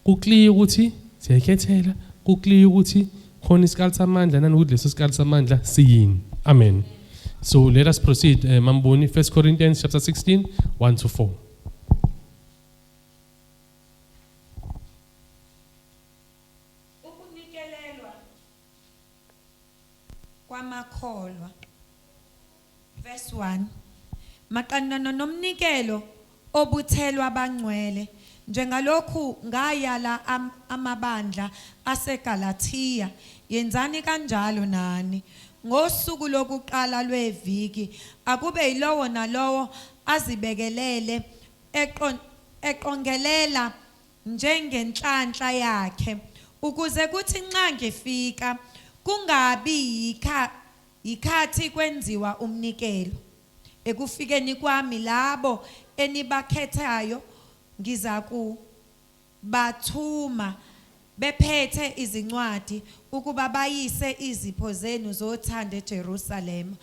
Ku-clear ukuthi siyayikhethela, ku-clear ukuthi khona isikali samandla nanokuthi leso sikali samandla siyini. Amen. So let us proceed, Mamboni, 1 Corinthians chapter 16, 1 to 4. Ukunikelelwa kwamakholwa. Verse 1. Maqondana nomnikelo obuthelwa abangcwele, njengalokhu ngayala amabandla aseGalathiya, yenzani kanjalo nani. Ngosuku lokuqala lweviki akube yilowo nalowo azibekelele eqongelela njengenhlanhla yakhe, ukuze kuthi nxa ngifika kungabi yikhathi kwenziwa umnikelo. Ekufikeni kwami labo enibakhethayo ngizakubathuma bephethe izincwadi ukuba bayise izipho zenu zothando eJerusalema.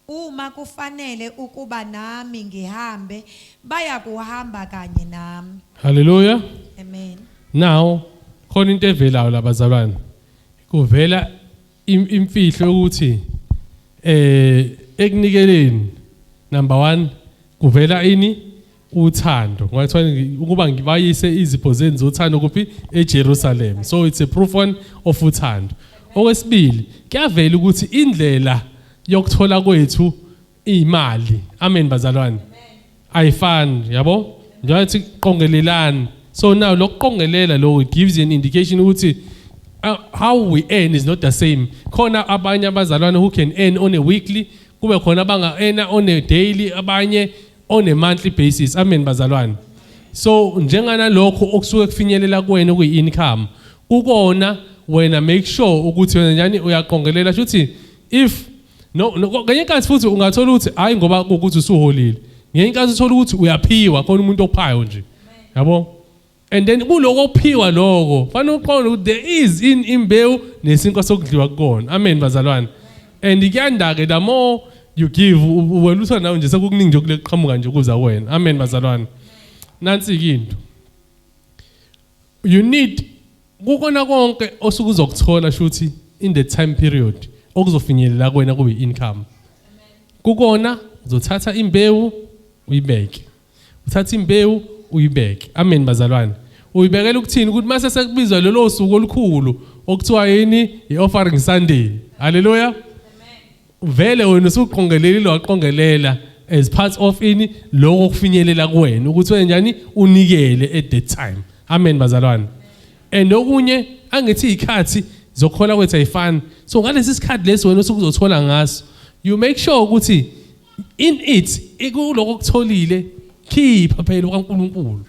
Uma kufanele ukuba nami ngihambe, bayakuhamba kanye nami. Hallelujah. Amen. Now, khona into evelayo labazalwane. Kuvela imfihlo ukuthi ekunikeleni number 1 kuvela ini uthando. Ngathiwa ukuba ngibayise izipho zenu zothando kuphi eJerusalem. So it's a proof one of uthando. Okwesibili, kuyavela ukuthi indlela yokuthola kwethu imali. Amen bazalwane. Ayifani, yabo? Njengoba thi qongelelani. So now lokuqongelela lo it gives you an indication ukuthi how we earn is not the same. Khona abanye abazalwane who can earn on a weekly, kube khona abanga earn on a daily, abanye on a monthly basis. Amen bazalwane. So njengana lokho okusuke kufinyelela kuwena kuyi income, kukona wena make sure ukuthi wena njani uyaqongelela. Shuthi if no ngenye inkathi futhi ungathola ukuthi hayi ngoba ukuthi usuholile, ngenye inkathi uthola ukuthi uyaphiwa, khona umuntu ophayo nje, yabo. And then kuloko ophiwa lokho fanele uqonde ukuthi there is in imbewu nesinkwa sokudliwa kukona. Amen bazalwane. And kuyanda ke, the more you give, wena uthola nawe nje sekukuningi nje okuleqhamuka nje kuza kuwena. Amen bazalwane. Nansi ke into, you need kukona konke osuke uzokuthola shuthi in the time period okuzofinyelela kuwena kube income. Kukona uzothatha imbewu uyibeke, uthatha imbewu uyibeke. Amen bazalwane. Uyibekela ukuthini? Ukuthi mase sekubizwa lelo suku olukhulu okuthiwa yini, i-offering Sunday. Hallelujah. Vele wena usuqongelelile, waqongelela as part of ini lokho kufinyelela kuwena ukuthi wena njani unikele at that time. Amen bazalwane. And okunye angithi izikhathi zokukhola kwethu ayifani. So ngalesi sikhathi lesi wena usukuzothola ngaso, you make sure ukuthi in it ikuloko okutholile khipha phela okaNkuluNkulu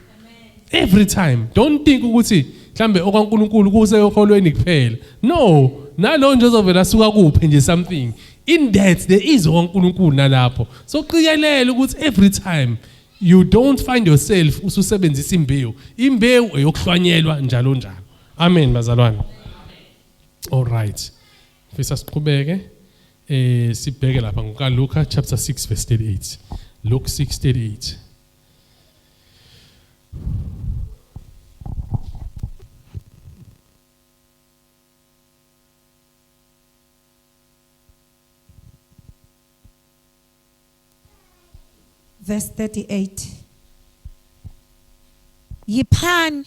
every time. Don't think ukuthi mhlambe okaNkuluNkulu kuseholweni kuphela. No, nalo nje ozovela suka kuphi nje something in that there is okaNkuluNkulu nalapho. So qikelela ukuthi every time you don't find yourself ususebenzisa imbewu, imbewu eyokuhlwanyelwa njalo njalo. Amen bazalwane. All right, fisa siqhubeke sibheke lapha ngokaLuka chapter 6 verse 38. Luke 6:38. Verse 38. Yiphani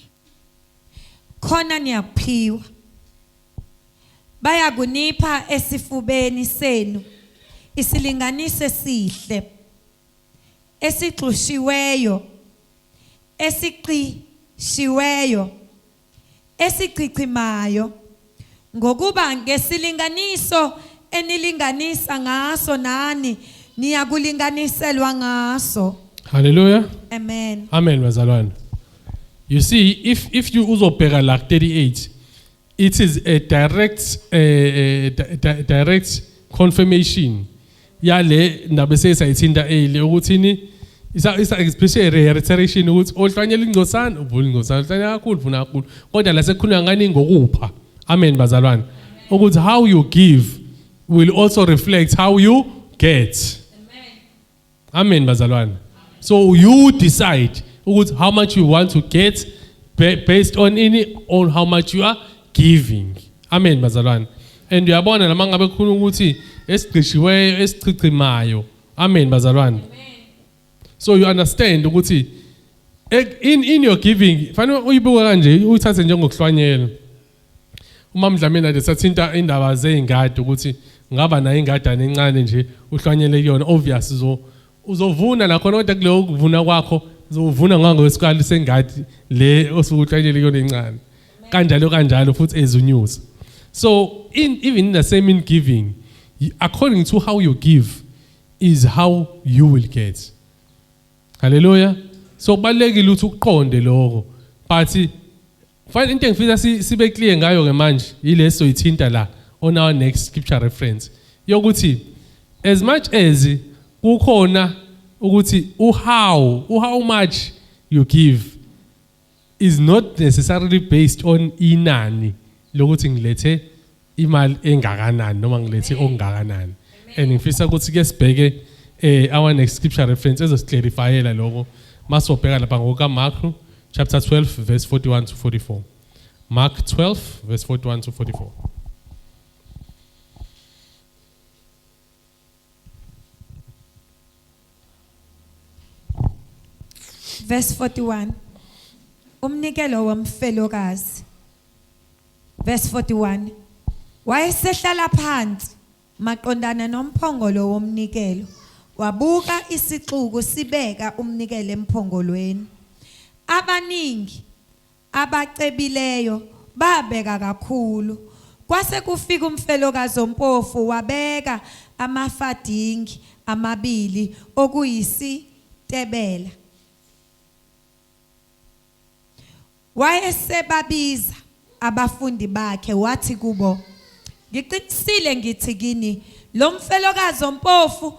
khona niyakuphiwa, bayakunipha esifubeni senu isilinganiso esihle, esixushiweyo, esiqishiweyo, esichichimayo, ngokuba ngesilinganiso enilinganisa ngaso nani niyakulinganiselwa ngaso. Hallelujah. Amen. Amen bazalwane. You see, if you uzobheka la 38, it is a direct direct confirmation yale ndaba eseyisayithinta early ukuthini, isa especially reiteration ukuthi ohlwanyela ingcosana uvuna ingcosana, ohlwanyela kakhulu uvuna kakhulu. Kodwa la sekukhulunywa ngani? Ngokupha. Amen bazalwane. Ukuthi how you give will also reflect how you get. Amen bazalwane. So you decide ukuthi how much you want to get Based on ini, on how much you are giving. Amen bazalwane. And uyabona lama ngabe khuluma ukuthi esigqishiweyo esichichimayo. Amen bazalwane. So you understand ukuthi in your giving fanele uyibuke kanje, uyithathe njengokuhlwanyela. Uma Mdlamini ade sathinta indaba zeingadi ukuthi ngaba nayo ingadana encane nje uhlwanyele kuyona, obvious uzovuna la khona, kodwa kuleyo kuvuna kwakho uzovuna ngangokwesikali sengadi le osuke uhlwanyele kuyona encane. Kanjalo kanjalo futhi ezunyusa. So even in the same in giving, according to how you give is how you will get. Hallelujah. So kubalekile ukuthi ukuqonde lokho. But fine, into engifisa sibe clear ngayo ke manje ileso ithinta la on our next scripture reference yokuthi as much as kukhona ukuthi how much you give is not necessarily based on inani lokuthi ngilethe imali engakanani noma ngilethe okungakanani. And ngifisa ukuthi ke sibheke our next scripture reference ezosiclarifyela lokho masobheka lapha ngoka Mark chapter 12 verse 41 to 44. Mark 12 verse 41 to 44. Verse 41. Umnikelo womfelokazi. Verse 41. Wayesehlala phansi maqondana nomphongolo womnikelo. Wabuka isixuku sibeka umnikelo emphongolweni. Abaningi abacebileyo babeka kakhulu. Kwase kufika umfelokazi ompofu wabeka amafadingi amabili okuyisitebela. Wayesebabiza abafundi bakhe wathi kubo, ngiqinisile ngithi kini, lo mfelokazi ompofu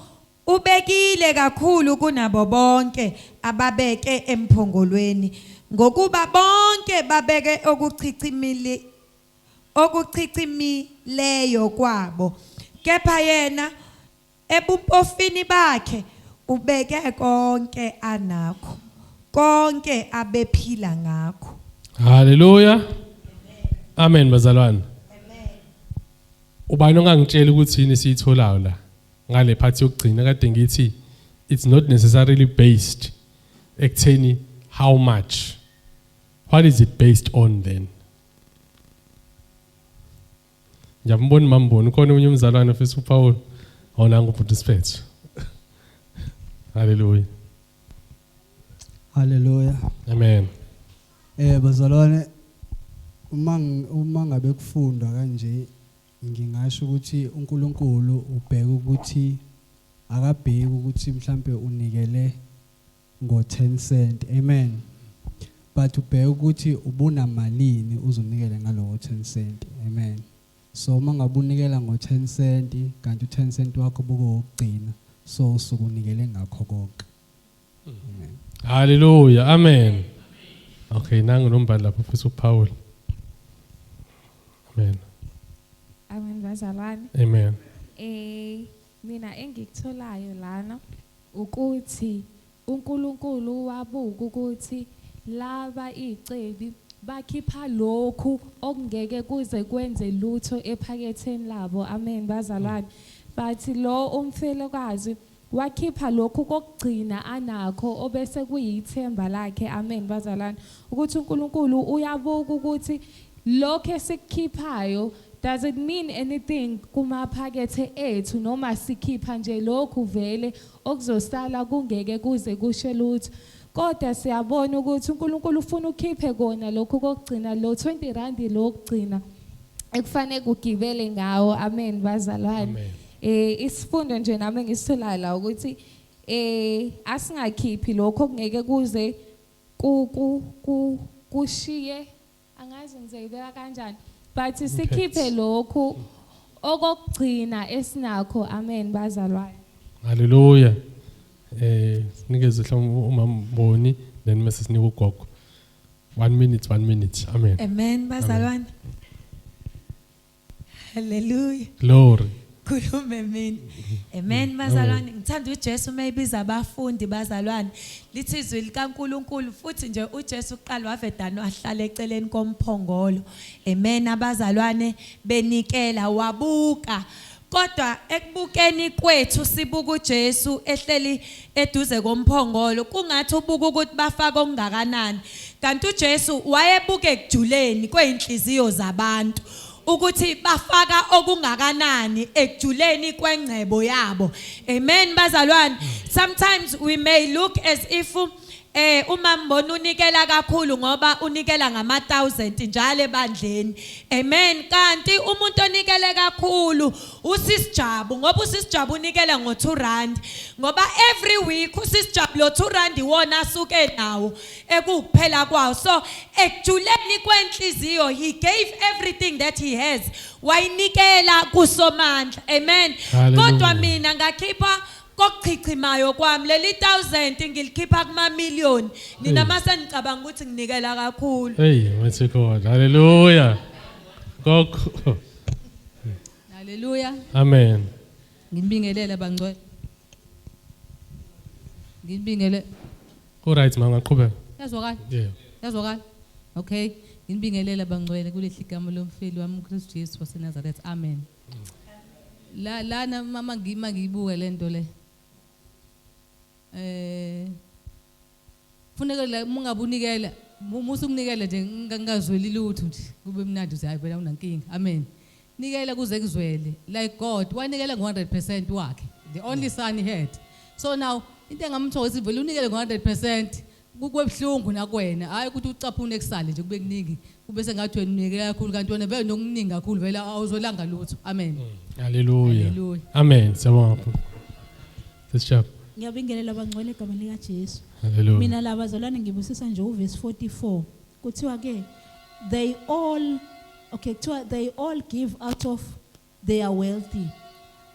ubekile kakhulu kunabo bonke ababeke emphongolweni, ngokuba bonke babeke okuchichimileyo kwabo, kepha yena ebumpofini bakhe ubeke konke anakho, konke abephila ngakho. Hallelujah. Amen bazalwane. Amen. Ubani ongangitshela ukuthi yini siyitholayo la ngale part yokugcina kade ngithi it's not necessarily based ekutheni how much. What is it based on then? Ngiyambona mambona ukhona omunye umzalwane ofisa uPaul awunanga ubhuti Siphethu. Hallelujah. Hallelujah. Amen. Bazalwane, uma ngabe kufundwa kanje ngingasho ukuthi uNkulunkulu ubheka ukuthi akabheki ukuthi mhlambe unikele ngo 10 cent. Amen. But ubheka ukuthi ubunamalini uzonikele ngalowo 10 cent. Amen. So uma ngabe unikela ngo 10 cent kanti u10 cent wakho bukokugcina, so usukunikele ngakho konke. Amen. Hallelujah. Amen. Okay, nangu nombhali lapho ofisa uPaul. Amen. Amen bazalwane. Amen. Mina engikutholayo lana ukuthi uNkulunkulu wabuka ukuthi laba icebi bakhipha lokhu okungeke kuze kwenze lutho ephaketheni labo. Amen bazalwane. But lo umfelokazi wakhipha lokhu kokugcina anakho obese kuyithemba lakhe. Amen bazalwane. Ukuthi uNkulunkulu uyabuka ukuthi lokho esikukhiphayo does it mean anything kumaphakethe ethu noma sikhipha nje lokhu vele okuzosala kungeke kuze kushe lutho. Kodwa siyabona ukuthi uNkulunkulu ufuna ukhiphe kona lokhu kokugcina, lo 20 rand lokugcina ekufanele kugibele ngawo. Amen bazalwane. Isifundo nje nami ngisithola la ukuthi asingakhiphi lokho kungeke kuze kushiye, angazi ngizoyibeka kanjani, but sikhiphe lokhu okokugcina esinakho. Amen bazalwane. Hallelujah. Sinikeze mhlawumbe umamboni then mase sinike ugogo. 1 minute, 1 minute. Amen. Amen bazalwane. Hallelujah. Glory. Khulume mina. Amen bazalwane, ngithanda uJesu mayibiza abafundi bazalwane. Lithi izwi likaNkuluNkulu futhi nje uJesu uqala wavedana wahlala eceleni komphongolo. Amen abazalwane, benikela wabuka. Kodwa ekubukeni kwethu sibuka uJesu ehleli eduze komphongolo, kungathi ubuka ukuthi bafaka okungakanani. Kanti uJesu wayebuka ekujuleni kweinhliziyo zabantu ukuthi bafaka okungakanani ekujuleni kwengcebo yabo. Amen bazalwane. Sometimes we may look as if uma mbona unikela kakhulu ngoba unikela ngama 1000 njalo ebandleni. Amen. Kanti umuntu onikele kakhulu usisijabu, ngoba usisijabu unikela ngo 2 rand, ngoba every week usisijabu lo 2 rand iwona asuke nawo ekuphela kwawo. So ekujuleni kwenhliziyo he gave everything that he has, wayinikela kuSomandla. Amen. Kodwa mina ngakhipha kokuchichimayo kwami leli 1000 ngilikhipha kuma million, nina mase nicabanga ukuthi nginikela kakhulu. Hey, mighty God. Hallelujah. Gogo. Hallelujah. Amen. Nginibingelele bangcwele. Nginibingele. Ku right mama, qhubeka. Yazwakala? Yeah. Yazwakala? Okay. Nginibingelele bangcwele kuleli gama lomfeli wami uKristu Jesu waseNazaretha. Amen. La lana mama ngima ngiyibuka lento le. Funeka la mungabunikela, musu ukunikela nje ngingazweli lutho nje kube mnandi uze hayi phela unankinga. Amen. Nikela kuze kuzwele. Like God wanikela ngo 100% wakhe. The only son he had. So now into engamthokozisa vele unikele ngo 100% kukwebhlungu nakwena. Hayi ukuthi ucaphune kusale nje kube kuningi. Kube sengathi wena unikela kakhulu kanti wena vele nokuningi kakhulu vele awuzolanga lutho. Amen. Hallelujah. Hallelujah. Amen. Siyabonga. Sisijab. Ngiyabingelela abangcwele egameni lika Jesu. Hallelujah. Mina la bazalwane ngibusisa nje uverse 44. Kuthiwa ke they all okay kuthiwa they all give out of their wealthy,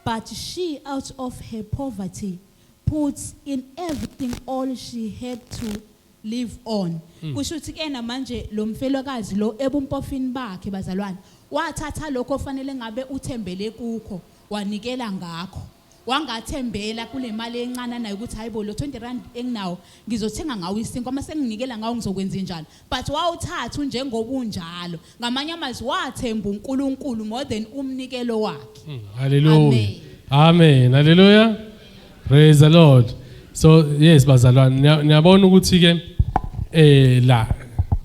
but she out of her poverty puts in everything all she had to live on. Kusho ukuthi ke manje lo mfelokazi lo ebumpofini bakhe bazalwane wathatha lokho ofanele ngabe uthembele kukho wanikela ngakho. Wangathembela kule mali encane nayo ukuthi hayibo lo 20 rand enginawo ngizothenga ngawo isinkwa, mase nginikela ngawo ngizokwenza njani, but wawuthatha njengobunjalo. Ngamanye amazwi wathemba uNkulunkulu more than umnikelo wakhe. Hallelujah. Amen. Hallelujah. Praise the Lord. So yes bazalwane, niyabona ukuthi ke la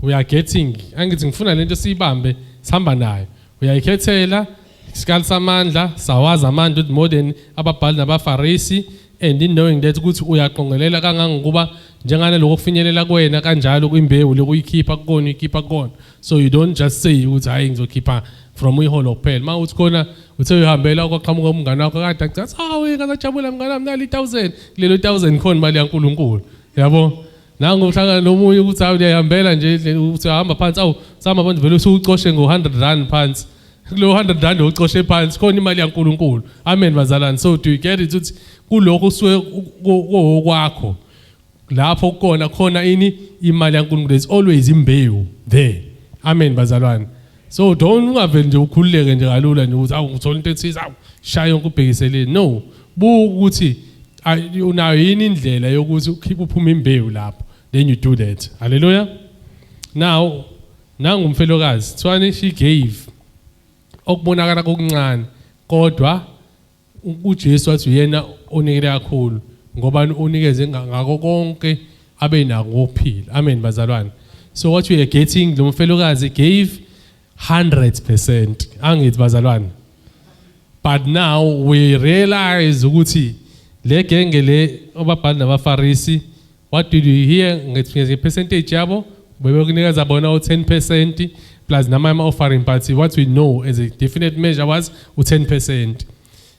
we are getting, angithi ngifuna lento siyibambe sihamba nayo. Uyayikhethela isikali samandla, sawaza amandla with more than ababhali nabaFarisi, and in knowing that ukuthi uyaqongelela kangangokuba njengane lokho kufinyelela kuwena kanjalo kwimbewu lokuyikhipha kukona uyikhipha kukona. So you don't just say ukuthi hayi ngizokhipha from iholo kuphela. Ma uthi khona uthe uyihambela kwaqhamuka umngane wakho kade athi hawu ngazajabula mngane wami nali 1000, kulelo 1000 khona imali yaNkuluNkulu. Yabo? Nangu uhlangana nomunye ukuthi hawu uyahambela nje uthi uhamba phansi, awu sihamba phansi vele usucoshe ngo 100 rand phansi. Kulo 100 rand ucoshe phansi khona imali yaNkuluNkulu. Amen bazalwane. So do you get it ukuthi kulokho usuke okwakho lapho kukona khona ini imali yaNkuluNkulu, there's always imbewu there. Amen bazalwane. So don't ungaveli nje ukhululeke nje kalula nje ukuthi awu ngithola into ethize awu shaya yonke ubhekiseleni. No, buka ukuthi unayo yini indlela yokuthi ukhiphe uphume imbewu lapho, then you do that. Hallelujah. Now nangu umfelokazi thiwani she gave okubonakala kokuncane, kodwa uJesu wathi uyena onikele kakhulu ngoba unikeze ngako konke abe nako ukuphila. Amen bazalwane. So what we are getting, lo mfelokazi gave 100%. Angithi bazalwane. But now we realize ukuthi le genge le ababhali nabaFarisi, what did you hear nge percentage yabo bebekunikeza bona u10% plus nama ama offering, but what we know as a definite measure was u10%.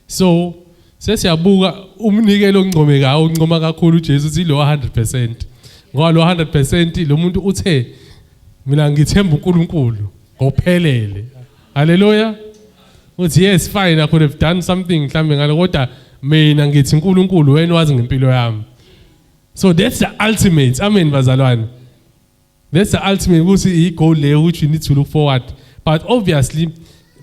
So sesiyabuka umnikelo oncomekayo uncoma kakhulu uJesu uthi lo 100%, ngoba lo 100% lo muntu uthe mina ngithemba uNkulunkulu ngophelele. Hallelujah. Uthi yes fine I could have done something mhlambe ngalo, kodwa mina ngithi uNkulunkulu wena wazi ngempilo yami. So that's the ultimate. Amen bazalwane. That's the ultimate ukuthi i goal le which you need to look forward. But obviously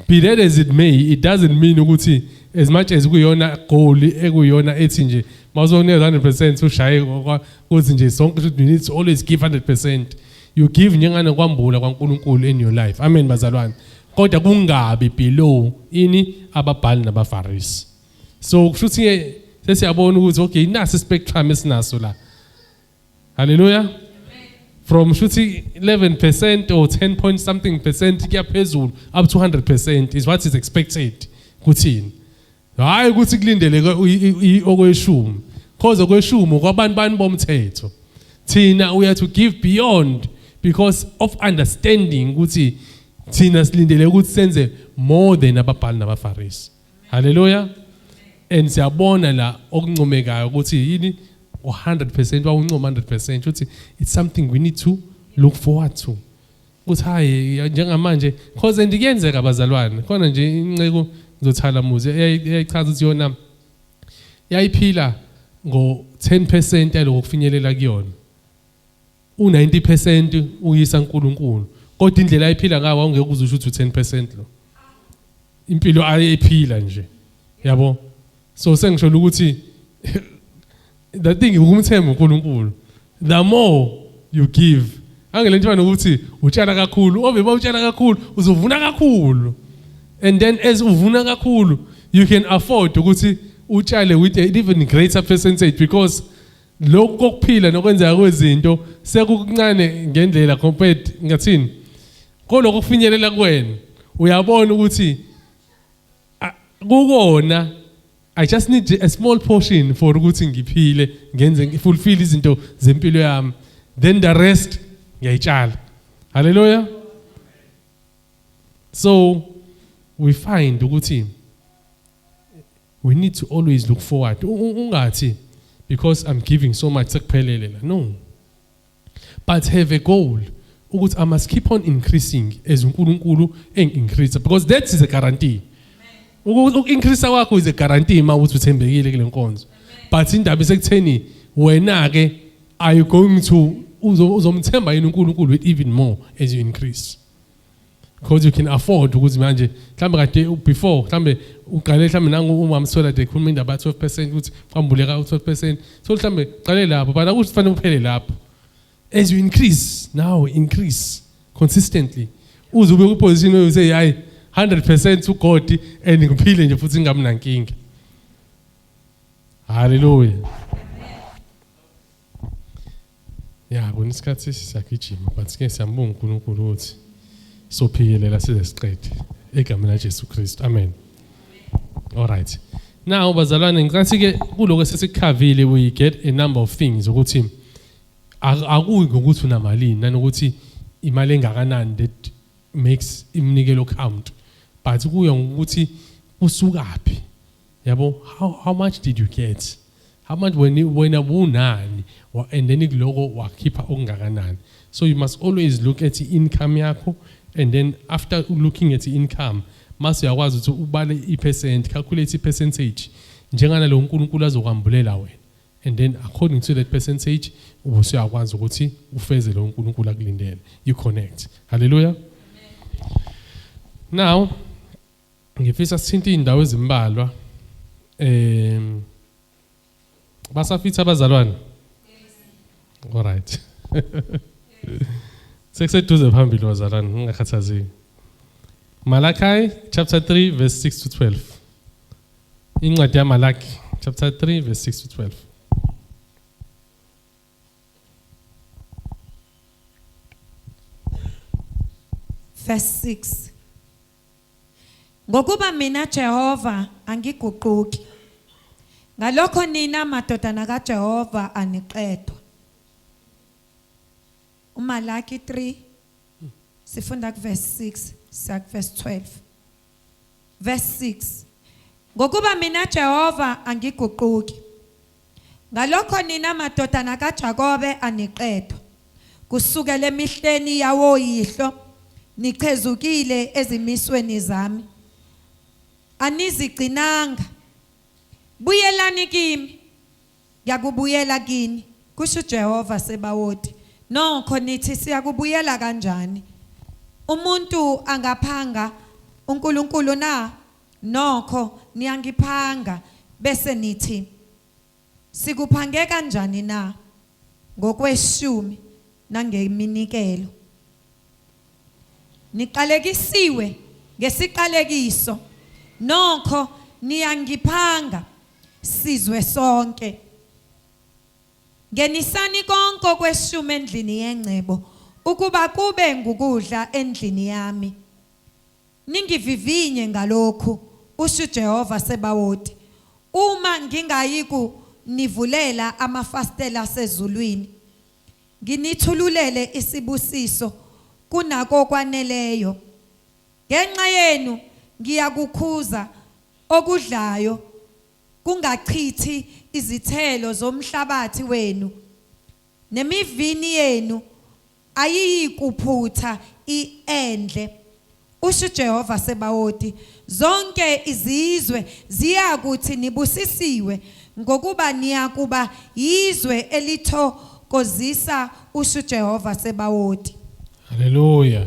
be that as it may, it doesn't mean ukuthi As much as kuyona goal ekuyona ethi nje mawuzonikeza 100% ushaye ukuthi nje sonke ukuthi you need to always give 100%. You give njengane kwambula kwaNkuluNkulu in your life. Amen bazalwane. Kodwa kungabi below ini ababhali nabaFarisi. So kusho ukuthi sesiyabona ukuthi okay nasi spectrum esinaso la. Hallelujah. From shuthi 11% or 10 point something percent kuya phezulu up to 100% is what is expected kuthini. Hayi ukuthi kulindeleke okweshumi. Cause okweshumi kwabantu bani bomthetho. Thina we are to give beyond because of understanding ukuthi thina silindele ukuthi senze more than ababhali nabaFarisi. Hallelujah. And siyabona la okuncomekayo ukuthi yini 100% wawuncoma 100% ukuthi it's something we need to look forward to. Ukuthi hayi njengamanje cause and kuyenzeka bazalwane khona nje inceku ngizothala muzi eyayichaza ukuthi yona yayiphila ngo 10% yaloko kufinyelela kuyona, u90% uyisa uNkulunkulu, kodwa indlela ayiphila ngayo awungeke uzusho ukuthi u10% lo impilo ayiphila nje, yabo. So sengisho ukuthi the thing ukumthemba uNkulunkulu, the more you give, angelento fana ukuthi utshala kakhulu, obe bawutshala kakhulu uzovuna kakhulu, and then as uvuna kakhulu you can afford ukuthi utshale with an even greater percentage because lokhu kokuphila nokwenzeka kwezinto sekukuncane ngendlela compared ngathini koloko kufinyelela kuwena. Uyabona ukuthi kukona I just need a small portion for ukuthi ngiphile, ngenze ngifulfill izinto zempilo yami, then the rest ngiyayitshala. Hallelujah. So we find ukuthi we need to always look forward. Ungathi because I'm giving so much sekuphelele la, no, but have a goal ukuthi I must keep on increasing as uNkulunkulu engincrease, because that is a guarantee. Uku-increase kwakho is a guarantee uma ukuthi uthembekile kule nkonzo, but indaba isekutheni wena ke, are you going to uzomthemba yini uNkulunkulu with even more as you increase, because you can afford ukuthi manje mhlambe kade before mhlambe uqale mhlambe nangu umama Sola de khuluma indaba ya 12% ukuthi kwambuleka u12%, so mhlambe qale lapho, but akuthi kufanele uphele lapho. As you increase now, increase consistently uze ube kuposition oyo hayi 100% to God and ngiphile nje futhi ngingabi nankinga. Hallelujah. Ya, kona isikhathi siyagijima, but ke siyambonga uNkulunkulu ukuthi sophikelela size siqede egameni la Jesu Kristu. Amen. All right. Now bazalwane, ngicela ke kuloko esesikhavile we get a number of things ukuthi akuyi ngokuthi unamalini nanokuthi imali engakanani that makes iminikelo count, but kuya ngokuthi usukaphi, yabo, how much did you get, how much wena bunani, and then kuloko wakhipha okungakanani. So you must always look at i-income yakho, and then after looking at the income mase uyakwazi ukuthi ubale i-percent, calculate i-percentage njengana lo uNkulunkulu azokwambulela wena, and then according to that percentage ubusuyakwazi ukuthi ufeze lo uNkulunkulu akulindele. You connect. Hallelujah. Now ngifisa sithinte indawo ezimbalwa. Basafitha abazalwane? All right, sekuseduze phambili bazalwane, ngingakhathazeki. Malachi chapter 3 verse 6 to 12. Incwadi yaMalaki chapter 3 verse 6 to 12. Verse 6. Ngokuba mina Jehova angiguquki. Ngalokho nina madodana kaJehova aniqedwa. uMalaki 3 sifunda ku verse 6 siya ku verse 12. Verse 6. Ngokuba mina Jehova angiguquki. Ngalokho nina madodana kaJakobe aniqedwa. Kusukela emihleni yawoyihlo nichezukile ezimisweni zami. Anizigcinanga. Buyelani kimi. Ngiyakubuyela kini, kusho uJehova Sebawoti. Nokho nithi, siyakubuyela kanjani? Umuntu angaphanga uNkulunkulu na? Nokho Niyangiphanga. Bese nithi, sikuphange kanjani na? Ngokweshumi nangeminikelo. Niqalekisiwe ngesiqalekiso, nokho niyangiphanga, sizwe sonke. Ngenisani konke okweshumi endlini yengcebo, ukuba kube ngukudla endlini yami. Ningivivinye ngalokhu, usho uJehova Sebawoti, uma ngingayikunivulela amafasitela asezulwini, nginithululele isibusiso kunako kwaneleyo. Ngenxa yenu ngiyakukhuza okudlayo kungachithi izithelo zomhlabathi wenu, nemivini yenu ayiyikuphutha iendle, usho uJehova Sebawoti. Zonke izizwe ziyakuthi nibusisiwe, ngokuba niyakuba yizwe elithokozisa, usho uJehova Sebawoti. Haleluya.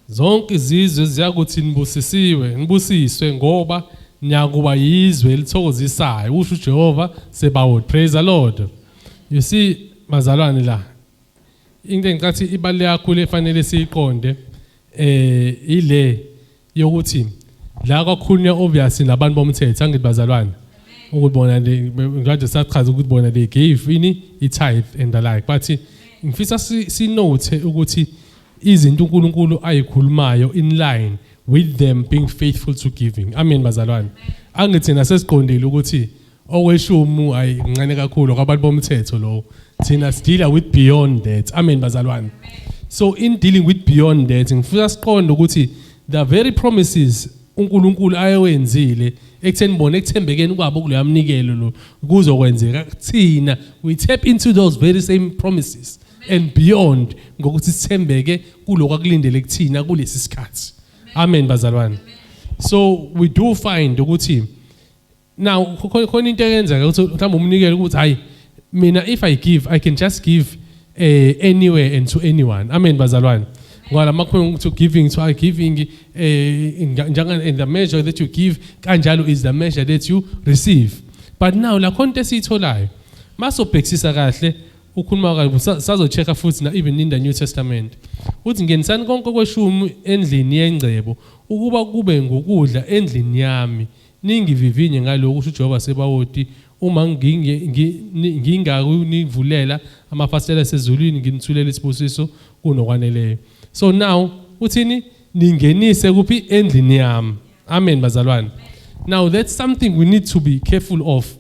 Zonke izizwe ziyakuthi nibusisiwe, nibusiswe ngoba niyakuba yizwe elithokozisayo, usho uJehova Sebawoti. Praise the Lord. You see, bazalwane, la into engicathi ibaluleke kakhulu efanele siyiqonde ile yokuthi la kwakhulunywa obviously nabantu bomthetho, angithi bazalwane, ukuthi bona ngade sachaza ukuthi bona they gave ini, i-tithe and the like, but ngifisa sinote ukuthi izinto uNkulunkulu ayikhulumayo in line with them being faithful to giving. Amen bazalwane. Angithi nasesiqondile ukuthi okweshumi ayincane kakhulu kwabantu bomthetho lo, thina sideala with beyond that. Amen bazalwane. So in dealing with beyond that, ngifisa siqonde ukuthi the very promises uNkulunkulu ayewenzile ekutheni bona ekuthembekeni kwabo kuleya mnikelo lo kuzokwenzeka kuthina, we tap into those very same promises and beyond ngokuthi sithembeke kuloko akulindele kuthina kulesi sikhathi. Amen bazalwane. So we do find ukuthi now khona into eyenzeka ukuthi mhlawumbe umnikelo ukuthi hayi, mina if I give, I can just give anywhere and to anyone. Amen bazalwane. Ngoba lamakhulu to giving to giving njenga in the measure that you give kanjalo is the measure that you receive. But now la khona into esiyitholayo masobhekisisa kahle, ukhuluma kahle, sazochecka futhi na even in the New Testament, uthi ngenisani konke kweshumi endlini yengcebo ukuba kube ngukudla endlini yami, ningivivinye ngalokhu, usho uJehova Sebawoti, uma ngingakunivulela amafasitela asezulwini nginithulela isibusiso kunokwaneleyo. So now uthini? Ningenise kuphi? Endlini yami. Amen bazalwane. Now that's something we need to be careful of,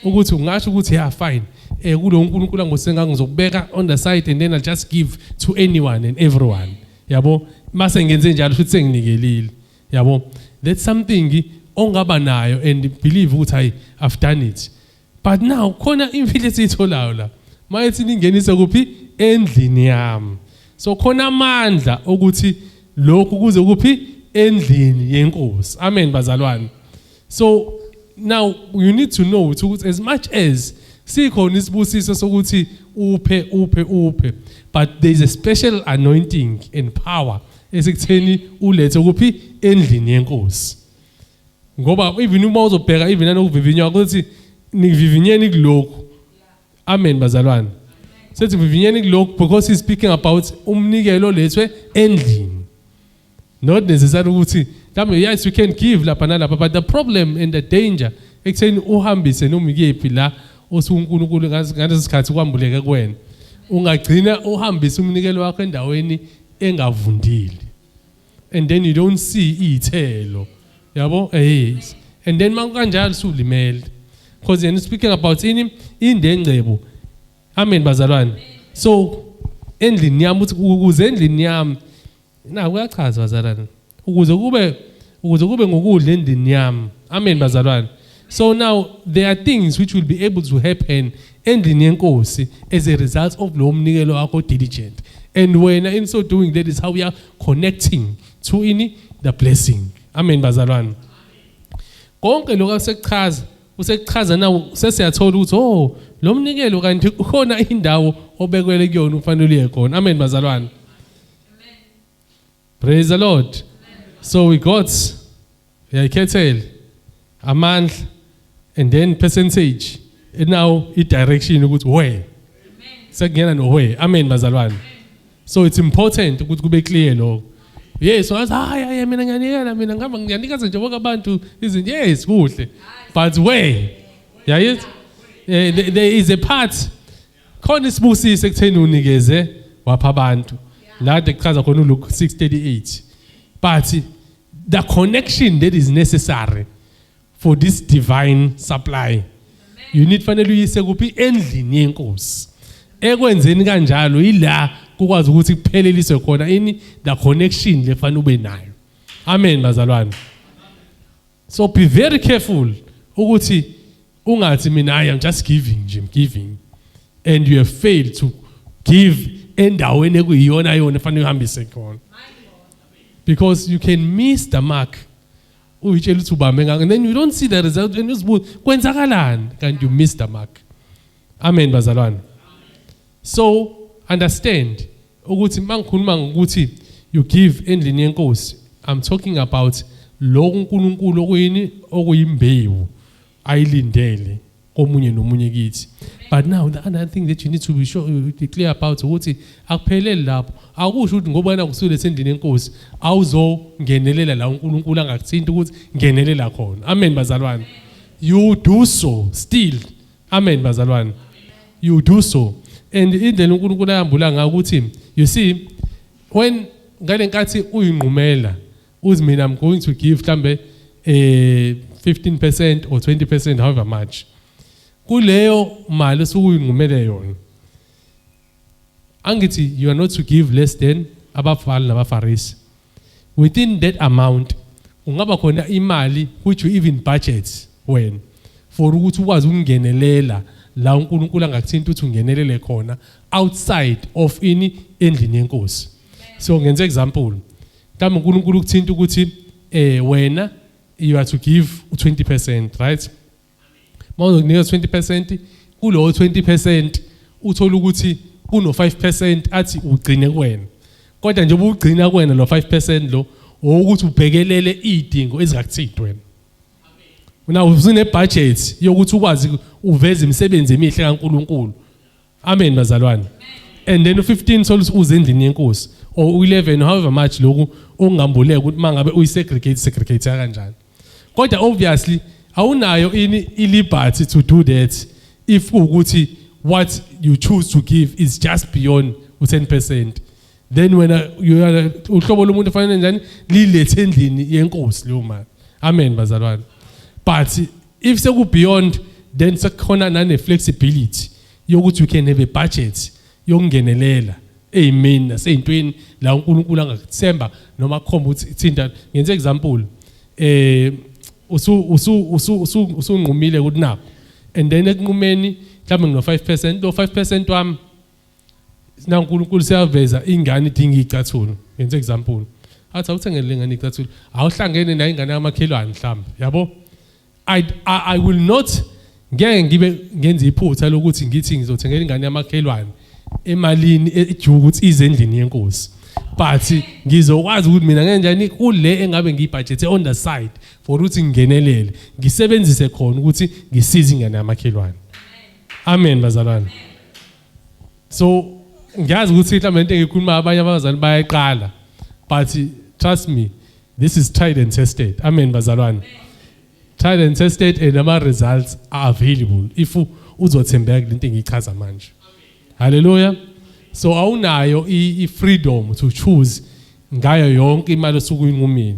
ukuthi ungasho ukuthi yeah, fine, kulo uNkulunkulu angosenga ngizokubeka on the side and then I'll just give to anyone and everyone, yabo. Mase ngenze njalo futhi senginikelile, yabo. That's something ongaba nayo and believe ukuthi hayi, I've done it. But now khona imfihlo esiyitholayo la mayethi ningenise kuphi? Endlini yami. So khona amandla ukuthi lokhu kuze kuphi? Endlini yenkosi. Amen bazalwane. So now you need to know ukuthi as much as sikhona isibusiso sokuthi uphe, uphe, uphe, but there is a special anointing and power esikutheni ulethe kuphi? Endlini yenkosi. Ngoba even uma uzobheka even nanokuvivinywa ukuthi nivivinyeni kulokhu. Amen bazalwane. Sethi vivinyeni kulokhu because he's speaking about umnikelo olethwe endlini, not necessarily ukuthi mhlawumbe yes, we can give lapha nalapha, but the problem and the danger ekutheni uhambise noma ikephi la osuke uNkulunkulu ngaleso sikhathi kwambuleke kuwena, ungagcina uhambise umnikelo wakho endaweni engavundile and then you don't see iy'thelo, yabo. Yes, and then makukanjalo sulimele because yena speaking about ini? Indengcebo. Amen bazalwane. So endlini yami, uthi ukuze endlini yami na kuyachaza bazalwane, ukuze kube ngokudla endlini yami. Amen bazalwane. So now there are things which will be able to happen endlini yenkosi as a result of lo mnikelo wakho diligent, and wena in so doing, that is how we are connecting to ini? The blessing. Amen bazalwane. Konke lokho asekuchaza usekuchaza now sesiyathola ukuthi oh, lo mnikelo kanti kukhona indawo obekwele kuyona ufanele uye khona. Amen bazalwane. Praise the Lord. So we got uyayikhethela. Amandla and then percentage. And now i direction ukuthi where. Sekungena no where. Amen bazalwane. So it's important ukuthi kube clear lokho. Yes, wathi hayi hayi mina ngiyanikela mina ngihamba ngiyanikeza nje bonke abantu izinto. Yes, kuhle. But where? Yayithi there is a part khona isibusiso ekutheni unikeze wapha abantu. La kade kuchaza khona uLuke 6:38. But the connection that is necessary for this divine supply, you need fanele uyise kuphi? Endlini yenkosi. Ekwenzeni kanjalo ila kukwazi ukuthi kupheleliswe khona ini, the connection lefanele ube nayo. Amen bazalwane. So be very careful ukuthi ungathi mina I am just giving nje, I'm giving, and you have failed to give endaweni ekuyiyona yona efanele uhambise khona, because you can miss the mark. Uyitshela ukuthi ubambe ngakho and then you don't see the result and uzibuza kwenzakalani kanti you miss the mark. Amen bazalwane. So understand ukuthi mangikhuluma ngokuthi you give endlini yenkosi, I'm talking about lokhu uNkulunkulu okuyini, okuyimbewu ayilindele komunye nomunye kithi. But now the other thing that you need to be sure, be clear about ukuthi akupheleli lapho. Akusho ukuthi ngoba wena usulethe endlini yenkosi awuzongenelela la uNkulunkulu angakuthinta ukuthi ngenelela khona. Amen bazalwane. You do so still. Amen bazalwane. You do so. And indlela uNkulunkulu ayambula ngayo ukuthi, you see, when ngale nkathi uyinqumela uthi mina I'm going to give mhlambe 15% or 20%, however much, kuleyo mali osukuyinqumele yona, angithi you are not to give less than ababhali nabafarisi. Within that amount ungaba khona imali which you even budget wena for ukuthi ukwazi ukungenelela la uNkulunkulu angakuthinta ukuthi ungenelele khona outside of ini, endlini yenkosi. So ngenze example, mhlawumbe uNkulunkulu ukuthinta ukuthi wena you are to give 20%, right? Mawuzokunika 20%, kulowo 20% uthola ukuthi kuno 5% athi ugcine kuwena, kodwa njengoba ugcina kuwena lo 5% lo ukuthi ubhekelele idingo ezingakuthinti wena. Now usune budget yokuthi ukwazi uveze imisebenzi emihle kaNkuluNkulu. Amen bazalwane. And then u15 thola uze endlini yenkosi or u11, however much lokhu ongambuleka ukuthi mangabe uyisegregate, segregate kanjani. Kodwa obviously awunayo ini, i-liberty to do that if ukuthi what you choose to give is just beyond u10%. Then wena you are uhlobo lomuntu ofanele njani lilethe endlini yenkosi leyo mali. Amen bazalwane. But if seku beyond, then sekukhona nane flexibility yokuthi you can have a budget yokungenelela eyimini naseyintweni la uNkulunkulu angakuthemba noma akhomba ukuthi thinta. Ngenze example, usu usu usu usunqumile ukuthi nakho, and then ekunqumeni mhlawumbe ngino 5%, lo 5% wami na uNkulunkulu siyaveza ingane idinga icathulo. Ngenze example, athi awuthengele lengane icathulo, awuhlangene nayo ingane yamakhelwane mhlawumbe, yabo. I will not, ngeke ngibe ngenza iphutha lokuthi ngithi ngizothengela ingane yamakhelwane emalini ejuka ukuthi ize endlini yenkosi, but ngizokwazi ukuthi mina ngenjani kule engabe ngiyibudgethe on the side for ukuthi ngingenelele ngisebenzise khona ukuthi ngisize ingane yamakhelwane. Amen bazalwane. So ngiyazi ukuthi mhlawumbe into engikhuluma abanye abazali bayayiqala, but trust me, this is tried and tested. Amen bazalwane. Tried and tested, and ama results are available if uzothembeka kulento engiyichaza manje. Hallelujah. So awunayo i freedom to choose ngayo yonke imali osuke uyinqumile,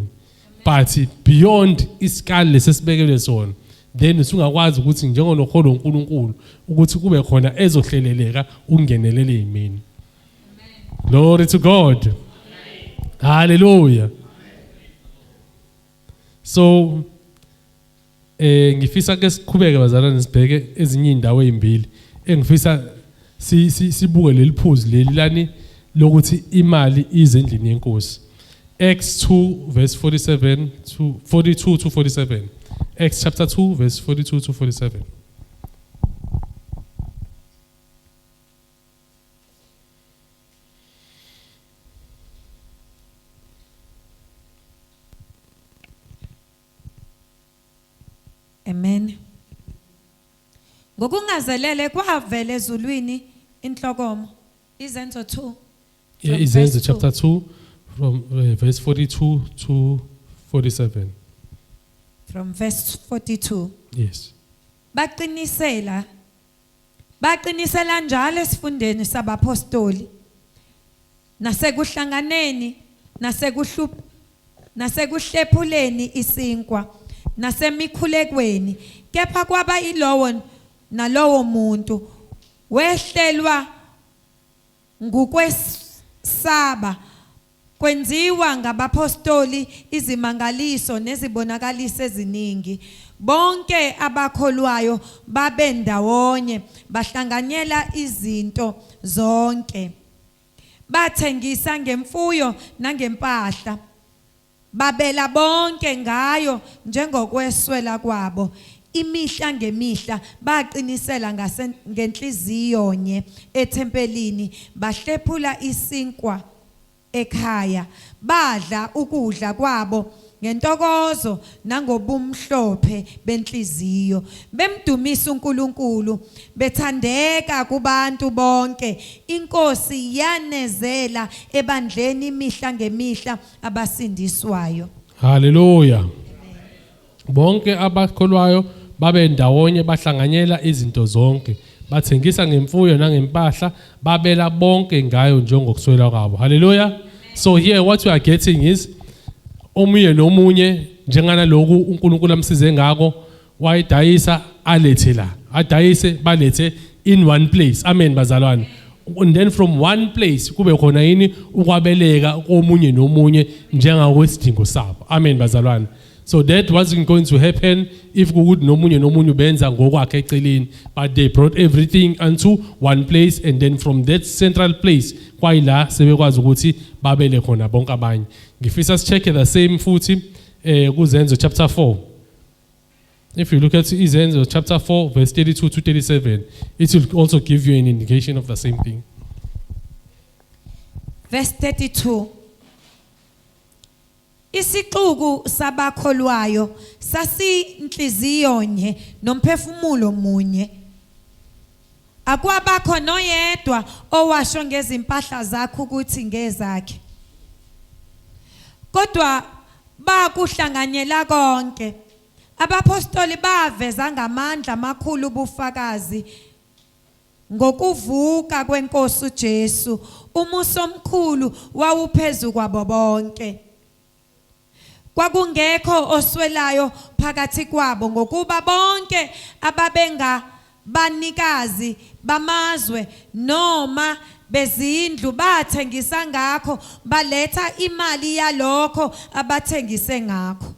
but beyond isikali lesesibekelwe sona, then usungakwazi ukuthi njengonokholo uNkulunkulu ukuthi kube khona ezohleleleka ungenelele yimini. Glory to God. Hallelujah. So ngifisa ke siqhubeke bazalwane, sibheke ezinye indawo ezimbili engifisa sibuke leli phuzu leli lani lokuthi imali ize endlini yenkosi. Acts 2 verse 47 to 42 to 47. Acts chapter 2 verse 42 to 47. Amen. Ngokungazelele kwavela ezulwini inhlokomo. Izenzo 2. Yeah, From Izenzo verse chapter 2 from verse 42 to 47. From verse 42. Yes. Baqinisela. Baqinisela njalo esifundeni sabapostoli. Nasekuhlanganeni, nasekuhlephuleni isinkwa, nasemikhulekweni. Kepha kwaba ilowo nalowo muntu wehlelwa ngukwesaba. Kwenziwa ngabapostoli izimangaliso nezibonakaliso eziningi. Bonke abakholwayo babe ndawonye, bahlanganyela izinto zonke. Bathengisa ngemfuyo nangempahla, babela bonke ngayo njengokweswela kwabo. Imihla ngemihla baqinisela ngenhliziyo nye ethempelini, bahlephula isinkwa ekhaya, badla ukudla kwabo ngentokozo nangobumhlophe benhliziyo, bemdumisa uNkulunkulu, bethandeka kubantu bonke. Inkosi yanezela ebandleni imihla ngemihla abasindiswayo. Hallelujah. Bonke abakholwayo babe ndawonye, bahlanganyela izinto zonke, bathengisa ngemfuyo nangempahla, babela bonke ngayo njengokuswela kwabo. Hallelujah. So here what we are getting is omunye nomunye njengana lokhu uNkulunkulu amsize ngako, wayidayisa alethe la, adayise balethe in one place. Amen bazalwane. And then from one place kube khona yini ukwabeleka komunye nomunye njengakwesidingo sabo. Amen bazalwane. So that wasn't going to happen if kukuthi nomunye nomunye ubenza ngokwakhe eceleni, but they brought everything unto one place, and then from that central place kwayila sebekwazi ukuthi babele khona bonke abanye. Ngifisa si-check the same futhi kuZenzo chapter 4. If you look at Izenzo chapter 4 verse 32 to 37, it will also give you an indication of the same thing. Verse 32. Isixuku sabakholwayo sasinhliziyo nye nomphefumulo munye. Akwabakho noyedwa owasho ngezimpahla zakhe ukuthi ngezakhe, kodwa bakuhlanganyela konke. Abapostoli baveza ngamandla amakhulu ubufakazi ngokuvuka kwenkosi uJesu. Umusa omkhulu wawuphezu kwabo bonke. Kwakungekho oswelayo phakathi kwabo, ngokuba bonke ababengabanikazi bamazwe noma bezindlu bathengisa ngakho, baletha imali yalokho abathengise ngakho,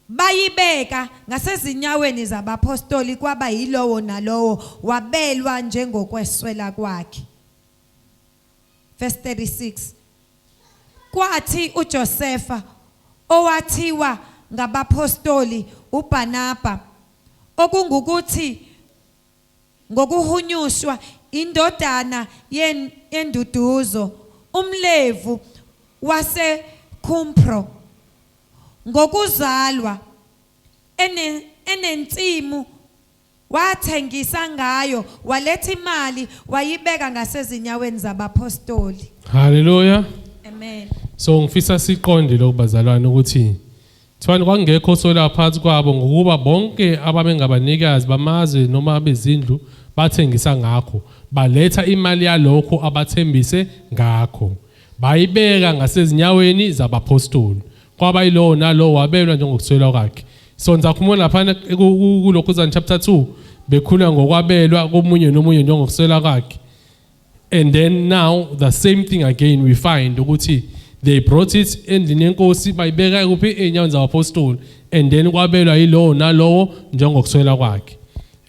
bayibeka ngasezinyaweni zabapostoli, kwaba yilowo nalowo wabelwa njengokweswela kwakhe. Verse 36. Kwathi uJosepha owathiwa ngabapostoli uBarnaba, okungukuthi ngokuhunyushwa indodana yenduduzo, umlevu waseKumpro ngokuzalwa, enensimu wathengisa ngayo, waletha imali wayibeka ngasezinyaweni zabapostoli. Hallelujah. Amen. So ngifisa siqonde lokhu bazalwane ukuthi thiwani kwakungekho sola phakathi kwabo, ngokuba bonke ababengabanikazi bamazwe noma abezindlu bathengisa ngakho, baletha imali yalokho abathembise ngakho, bayibeka ngasezinyaweni zabapostoli, kwaba yilowo nalowo wabelwa njengokuswela kwakhe. So nizakhumula laphana kulokhuzana chapter 2 bekhuluma ngokwabelwa komunye nomunye njengokuswela kwakhe. And then now the same thing again we find ukuthi they brought it endlini yenkosi, bayibeka kuphi? Ey'nyaweni zabapostoli, and then kwabelwa yilowo nalowo njengokuswela kwakhe.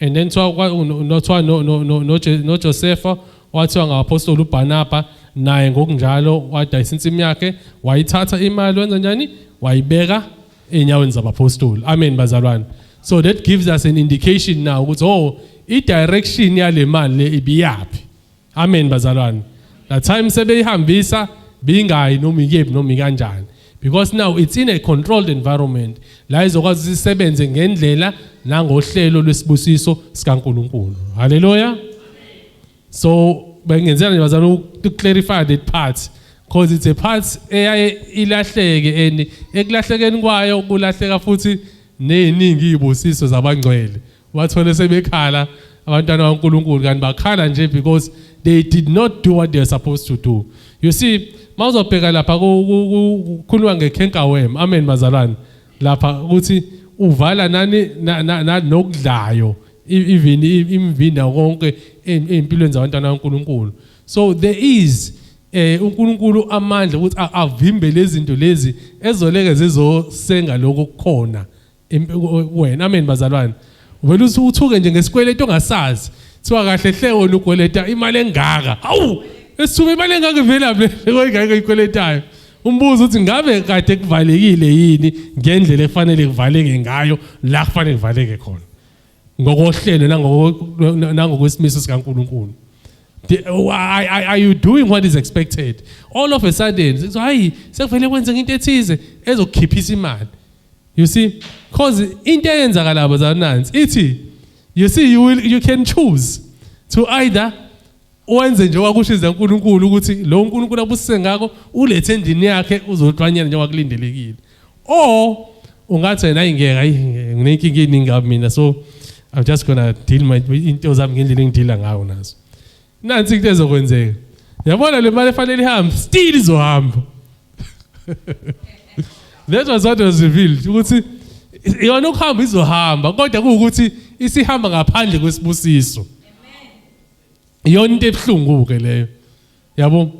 And then thiwa noJosepha wathiwa ngabapostoli uBarnaba, naye ngokunjalo wadayisa insimu yakhe, wayithatha imali, wenza njani? Wayibeka ey'nyaweni zabapostoli. Amen bazalwane. So that gives us an indication now ukuthi oh, i-direction yale mali le ibiyaphi. Amen bazalwane. The time sebeyihambisa bingayi noma ikephi noma ikanjani. Because now it's in a controlled environment la izokwazi ukuthi isebenze ngendlela nangohlelo lwesibusiso sikaNkulunkulu. Hallelujah. So bengenzela nje bazalwane to clarify that part because it's a part eyaye ilahleke and ekulahlekeni kwayo kulahleka futhi neziningi izibusiso zabangcwele. Bathole sebekhala abantwana baNkulunkulu kanti bakhala nje because they did not do what they were supposed to do. You see, mawuzobheka lapha kukhulunywa ngecankerworm. Amen bazalwane. Lapha ukuthi uvala nani nokudlayo even imvinda konke empilweni zabantwana baNkulunkulu. So there is uNkulunkulu amandla ukuthi avimbe lezi zinto lezi ezoleke zizosenga lokho kukhona wena. Amen bazalwane. Uvela uthuke nje ngesikweletu ongasazi. Kuthiwa kahle hle wena ukweleta imali engaka. Hawu, esithuba imali engaka ivela phi le ingaka ikweletayo? Umbuzo uthi ngabe kade kuvalekile yini ngendlela efanele kuvaleke ngayo la kufanele kuvaleke khona. Ngokohlelo nangokwesimiso sikaNkulunkulu. Are you doing what is expected? All of a sudden, so hayi sekuvele kwenzeka into ethize ezokukhiphisa imali. You see, because into eyenzakala bazalwane ithi you see you can choose to either wenze nje wakushiza uNkulunkulu ukuthi lo uNkulunkulu abusise ngakho ulethe endlini yakhe uzohlwanyela njengoba kulindelekile. Or ungathi wena ayingeke ayi nginenkinga eningi kabi mina, so I'm just gonna deal my into zami ngendlela engidila ngayo nazo. Nansi into ezokwenzeka. Yabona le mali efanele ihambe still izohamba. That was what was revealed ukuthi yona ukuhamba izohamba kodwa kuwukuthi isihamba ngaphandle kwesibusiso. Iyona into ebuhlungu ke leyo. Yabo,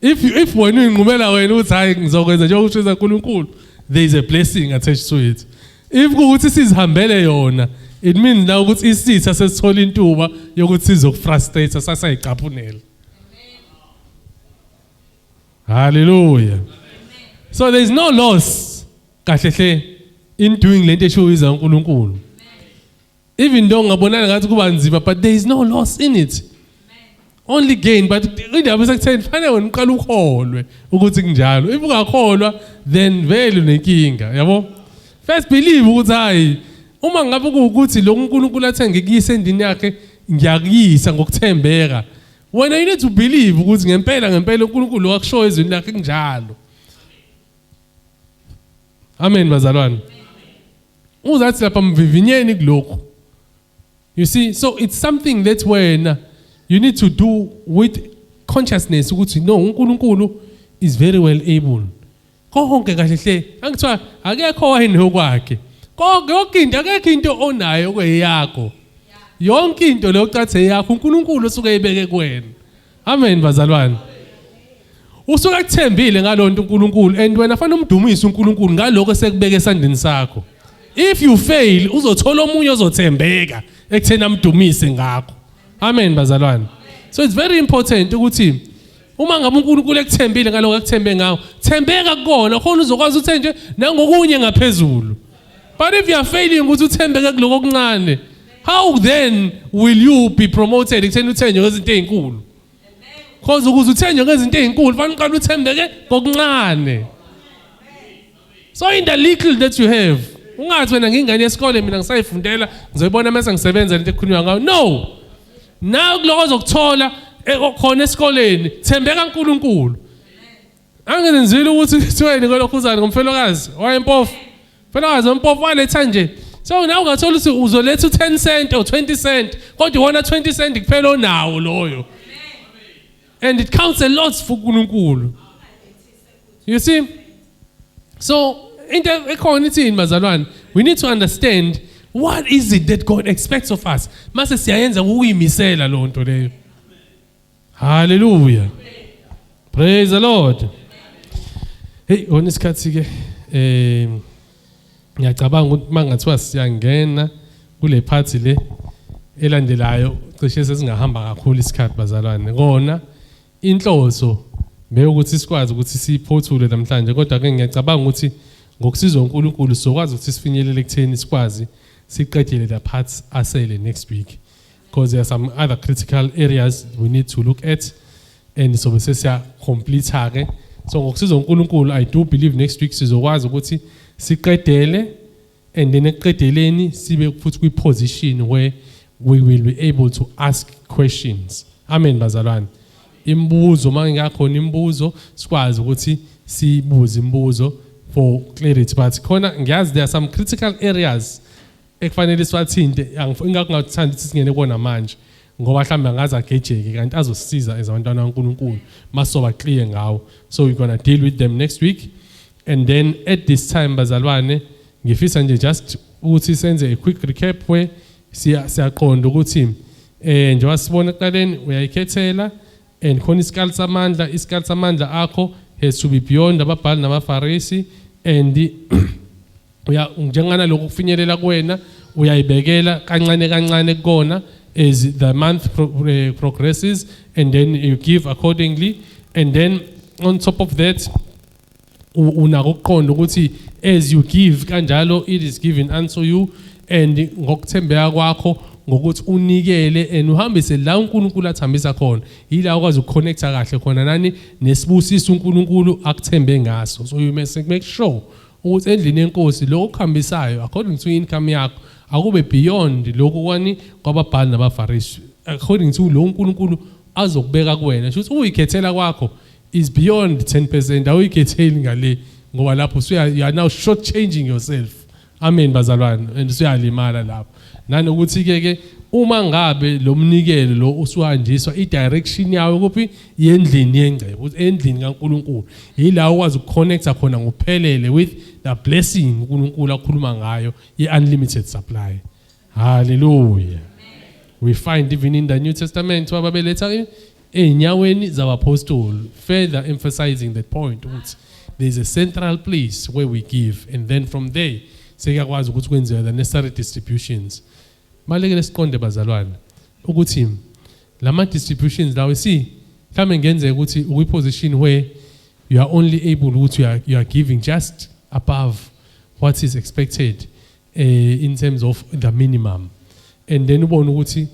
if wena uyinqumela wena ukuthi hayi ngizokwenza njengoba usho uNkulunkulu, there is a blessing attached to it. If kuwukuthi sizihambele yona, it means now ukuthi isitha sesithola intuba yokuthi sizokufrustrate sasayicaphunela. Hallelujah. So there is no loss kahle hle in doing lento eshiwo iza uNkulunkulu. Even though ngabonana ngathi kuba nzima, but there is no loss in it. Only gain. But indaba isekutheni fanele wena uqale ukholwe ukuthi kunjalo. If ungakholwa then vele unenkinga, yabo? First believe ukuthi hayi uma ngabe kuwukuthi lo uNkulunkulu athe ngikuyise endlini yakhe ngiyakuyisa ngokuthembeka. Wena you need to believe ukuthi ngempela ngempela uNkulunkulu wakushoyo ezwini lakhe kunjalo. Amen bazalwane. Uzathi lapha mvivinyeni kulokhu. You see, so it's something that when you need to do with consciousness ukuthi no uNkulunkulu is very well able. Konke kahle hle angithiwa akekho wayenokwakhe. Konke yonke into akekho into onayo kweyakho. Yonke into leyo cathe yakho uNkulunkulu usuke eyibeke kuwena. Amen bazalwane. Usuke ekuthembile ngalonto uNkulunkulu and wena fanele umdumise uNkulunkulu ngaloko esekubeke esandleni sakho. If you fail uzothola omunye ozothembeka ekutheni amdumise ngakho. Amen bazalwane. So it's very important ukuthi uma ngabe uNkulunkulu ekuthembile ngaloko akuthembe ngawo, thembeka kukona khona uzokwazi ukuthi nje nangokunye ngaphezulu. But if you are failing ukuthi uthembeke kuloko okuncane, how then will you be promoted ekutheni uthenjwe ngezinto ezinkulu? Because ukuze uthenjwe ngezinto ezinkulu fanele uqale uthembeke kokuncane. So in the little that you have, ungathi wena ngingane yesikole mina ngisayifundela ngizoyibona mase ngisebenza lento ekhulunywa ngayo. No. Nawe kuloko ozokuthola khona esikoleni, thembeka uNkulunkulu. Angenzile ukuthi kuthiweni kwelokhuzana ngomfelokazi wayempofu. Mfelokazi wempofu waletha nje. So nawe ungathola ukuthi uzoletha u10 cent or 20 cent kodwa iwona 20 cent kuphela onawo loyo. And it counts a lot for uNkulunkulu. You see? So into ekhona ithini bazalwane? We need to understand what is it that God expects of us. Mase siyayenza ngokuyimisela lo nto leyo. Hallelujah. Praise the Lord. Hey, wona isikhathi ke ngiyacabanga ukuthi mangathiwa siyangena kule part le elandelayo cishe sesingahamba kakhulu isikhathi bazalwane. Kona inhloso beyokuthi sikwazi ukuthi siphothule namhlanje, kodwa ke ngiyacabanga ukuthi ngokusizwa uNkulunkulu sizokwazi ukuthi sifinyelele ekutheni sikwazi siqedele the parts asele next week, because there are some other critical areas we need to look at and so bese siya complete ke. So ngokusiza uNkulunkulu, I do believe next week sizokwazi ukuthi siqedele, and then ekuqedeleni sibe futhi kwi-position where we will be able to ask questions. Amen bazalwane. Imibuzo, uma ngingakhona imibuzo, sikwazi ukuthi sibuze imibuzo for clarity. But khona ngiyazi there are some critical areas ekufanele siwathinte, ingakho ngathanda ukuthi singene kuwona manje, ngoba mhlawumbe angaze agejeke kanti azosisiza as abantwana kaNkulunkulu masoba clear ngawo. So we're going to deal with them next week. And then at this time bazalwane, ngifisa nje just ukuthi senze a quick recap where siyaqonda ukuthi njengoba sibona ekuqaleni uyayikhethela, and khona isikali samandla, isikali samandla akho has to be beyond ababhali nabafarisi, and uya njengana lokhu kufinyelela kuwena uyayibekela kancane kancane kukona as the month progresses, and then you give accordingly. And then on top of that unako ukuqonda ukuthi as you give kanjalo it is given unto you, and ngokuthembeka kwakho ngokuthi unikele and uhambise la uNkulunkulu athambisa khona, yila ukwazi ukuconnecta kahle khona nani nesibusiso uNkulunkulu akuthembe ngaso. So you must make sure ukuthi endlini yenkosi lokho okuhambisayo according to income yakho akube beyond lokho kwani kwababhali nabafarisi, according to lo uNkulunkulu azokubeka kuwena. Shuthi uyikhethela kwakho is beyond 10%, awuyikhetheli ngale, ngoba lapho you are now short changing yourself. Amen bazalwane, and usuyalimala lapho. Nanokuthi ke uma ngabe lo mnikelo lo usuhanjiswa i direction yawo kuphi, yendlini yengcebo, endlini kaNkulunkulu, yila ukwazi ukuconnecta khona ngokuphelele with the blessing uNkulunkulu akhuluma ngayo ye unlimited supply. Hallelujah. We find even in the New Testament wababeletha einyaweni zabapostoli, further emphasizing that point ukuthi there is a central place where we give, and then from there sekuyakwazi ukuthi kwenziwe the necessary distributions. Malekele siqonde bazalwane ukuthi lama distributions lawo, see mhlambe ngenzeka ukuthi ukwi position where you are only able ukuthi you are giving just above what is expected in terms of the minimum, and then ubone ukuthi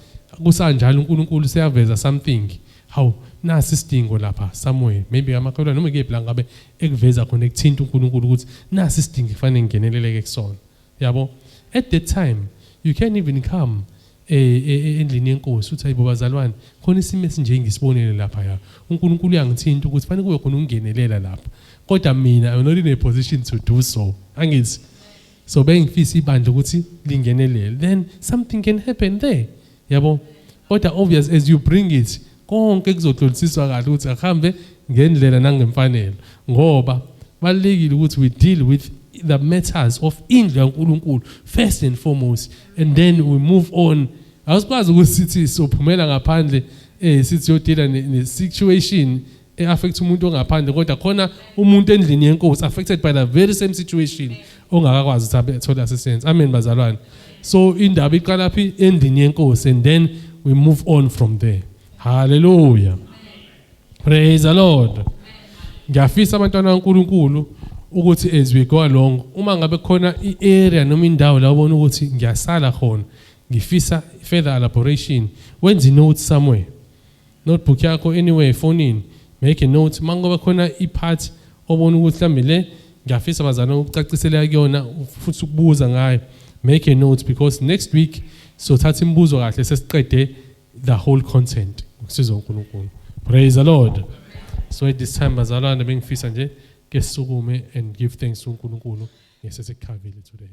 kusanjalo uNkulunkulu seyaveza something, how nasi isidingo lapha somewhere, maybe amakholwa noma kephi la ngabe ekuveza khona ekuthinta uNkulunkulu ukuthi nasi isidingo kufanele ngingeneleleke kusona, yabo. At that time you can even come endlini yenkosi uthi ayibo bazalwane, khona isimo esinje ngisibonele lapha, ya uNkulunkulu uyangithinta ukuthi fanele kube khona ukungenelela lapha, kodwa mina I'm not in a position to do so, angithi so bengifisa ibandla ukuthi lingenelele, then something can happen there, yabo. Kodwa obvious as you bring it konke kuzohlolisiswa kahle ukuthi akuhambe ngendlela nangemfanelo, ngoba balekile ukuthi we deal with the matters of indlu kaNkulunkulu first and foremost, and then we move on. Asikwazi ukuthi sithi sophumela ngaphandle sithi yodila ne situation e-affect umuntu ongaphandle, kodwa khona umuntu endlini yenkosi affected by the very same situation ongakakwazi ukuthi athole assistance. Amen bazalwane. So indaba iqala phi? Endlini yenkosi, and then we move on from there. Hallelujah. Praise the Lord. Ngiyafisa abantwana kaNkulunkulu ukuthi as we go along, uma ngabe khona i-area noma indawo la ubona ukuthi ngiyasala khona, ngifisa further elaboration, wenze note somewhere, notebook yakho anyway, phone, make a note. Mangoba khona i-part obona ukuthi mhlambe le ngiyafisa bazana ukucacisela kuyona futhi ukubuza ngayo, make a note, because next week sothatha imibuzo kahle sesiqede the whole content ngokusiza uNkulunkulu. Praise the Lord. So at this time bazalwane bengifisa nje ke sisukume and give thanks to uNkulunkulu ngesesikhavile today.